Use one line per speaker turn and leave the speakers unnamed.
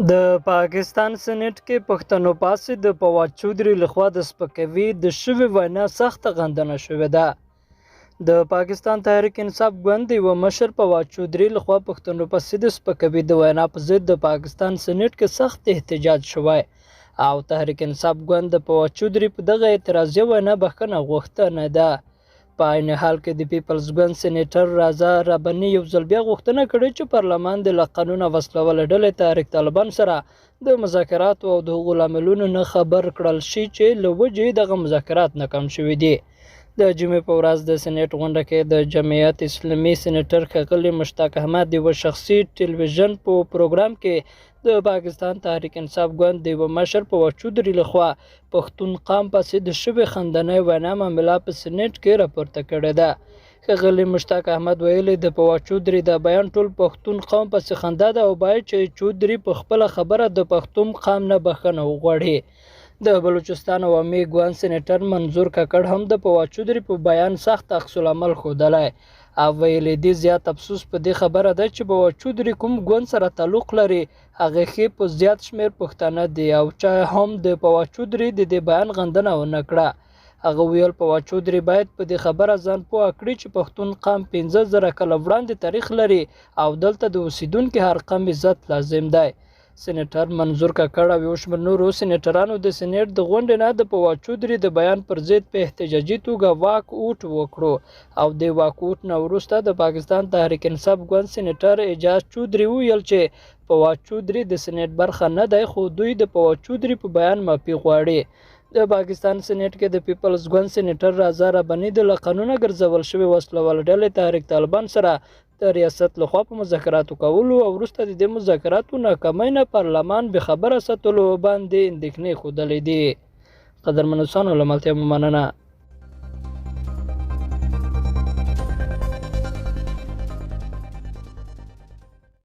د پاکستان سېنېټ کې پښتنو پاسې د فواد چودري لخوا د سپکوي د شوې وینا سخته غندنه شوې ده. د پاکستان تحریک انصاف ګوند د یوه مشر فواد چودري لخوا پښتنو پسې د سپکوي د وینا په ضد د پاکستان سېنېټ کې سخت احتجاج شوی او تحریک انصاف ګوند د فواد چودري په دغه اعتراضیه وینا بښنه غوښتنه ده. په عین حال کې د پیپلز ګوند سېنېټر رضا رباني یو ځل بیا غوښتنه کړې چې پارلمان د له قانونه وسلهواله ډلې تحریک طالبان سره د مذاکراتو او د هغو لاملونو نه خبر کړل شي چې له وجې دغه مذاکرات ناکام شوي دي. د جمعې په ورځ د سېنېټ غونډه کې د جمعیت اسلامي سېنېټر ښاغلي مشتاق احمد د یوه شخصي ټلویزیون په پروګرام کې د پاکستان تحریک انصاف ګوند د یوه مشر فواد چودري لخوا پښتون قام پسې د شوې خندنۍ وینا معامله په سېنېټ کې راپورته کړې ده. ښاغلي مشتاق احمد ویلي، د فواد چودري دا بیان ټول پښتون قوم پسې خندا ده او باید چې چودري په خپله خبره د پښتون قام نه بښنه وغواړي. د بلوچستان عوامي ګوند سېنېټر منظور کاکړ هم د فواد چودري په بیان سخت عکس العمل ښودلی او ویلي دي، زیات افسوس په دې خبره ده چې فواد چودري کوم ګوند سره تعلق لري هغې کښې په زیات شمېر پښتانه دي او چا هم د فواد چودري د دې بیان غندنه ونه کړه. هغه ویل، فواد چودري باید په دې خبره ځان پوه کړي چې پښتون قام 5000 کاله وړاندې تاریخ لري او دلته د اوسیدونکي هر قام عزت لازم دی. سېنېټر منظور کاکړ او یو شمېر نورو سېنېټرانو د سېنېټ د غونډې نه د فواد چودري د بیان پر ضد په احتجاجي توګه واک اوټ وکړو او د واک اوټ نه وروسته د پاکستان تحریک انصاف ګوند سېنېټر اعجاز چودري وویل چې فواد چودري د سېنېټ برخه نه دی، خو دوی د فواد چودري په بیان معافي غواړي. د پاکستان سېنېټ کې د پیپلز ګوند سېنېټر رضا رباني د له قانونه ګرځول شوې وسلهواله ډلې تحریک طالبان سره د ریاست لخوا په مذاکراتو کولو او وروسته د دې مذاکراتو ناکامۍ نه پارلمان بې خبره ساتلو باندې اندېښنې ښودلې دي. قدرمنو دوستانو، له ملتیا مو مننه.